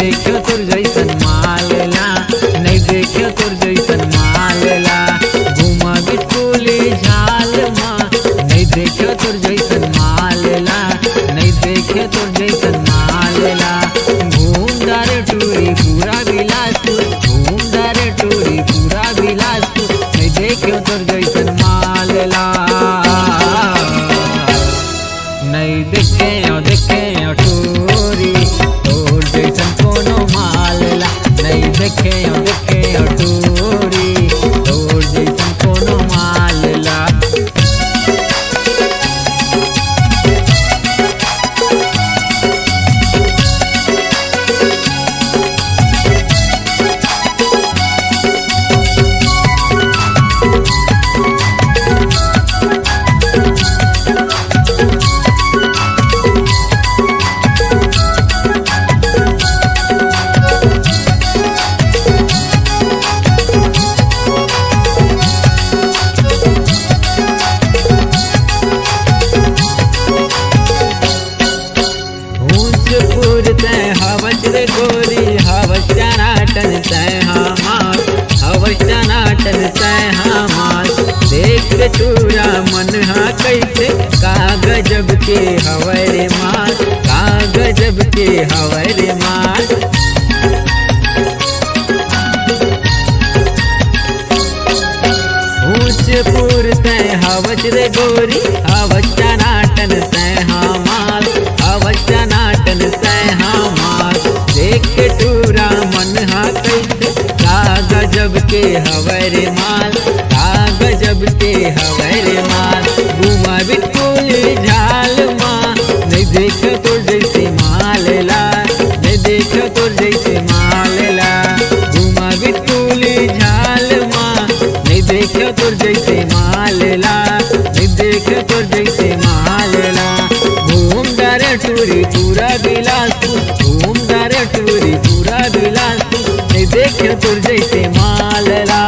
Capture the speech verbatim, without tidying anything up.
देख्यो तोर जैसन माल ला, नहीं देख्यो तोर जैसन माल ला। घूमा बिटकुली झाल मा, नहीं देख्यो तोर जैसन माल ला, नहीं देख्यो तोर जैसन माल ला। घूम डारे टूरी पूरा बिलासपुर, घूम डारे टूरी पूरा बिलासपुर, नहीं देख्यो तोर जैसन माल ला। नहीं देखे हो, देखे हो टूरी, तोर जैसन कोनो माल ला। नहीं देखे हो, देखे हो टूरी, तोर जैसन कोनो माल ला। ऊंचपुर तैं हवस रे गोरी, हवस टनाटन तैं हमार, हवस टनाटन तैं हमार। देख के टूरा मन हा कैसे, का गजब के हवै रे माल, का गजब के हवै रे माल। ऊंचपुर तैं हवस रे गोरी, हवस टनाटन तैं हमार, हवस टनाटन तैं हमार। देख के टूरा मन हा कैसे, का गजब के हवै रे माल, का गजब के हवै रे माल। घूमा बिटकुली झाल मा, नहीं देख तोर जैसे माल ला, नहीं देख तोर जैसे माल ला। घूमा बिटकुली झाल मा, नहीं देख तोर जैसे माल ला, नहीं देख तोर जैसे माल ला। घूम डारे टूरी पूरा बिलासपुर, घूम डारे टूरी पूरा बिलासपुर, नहीं देख तोर जैसे माल ला।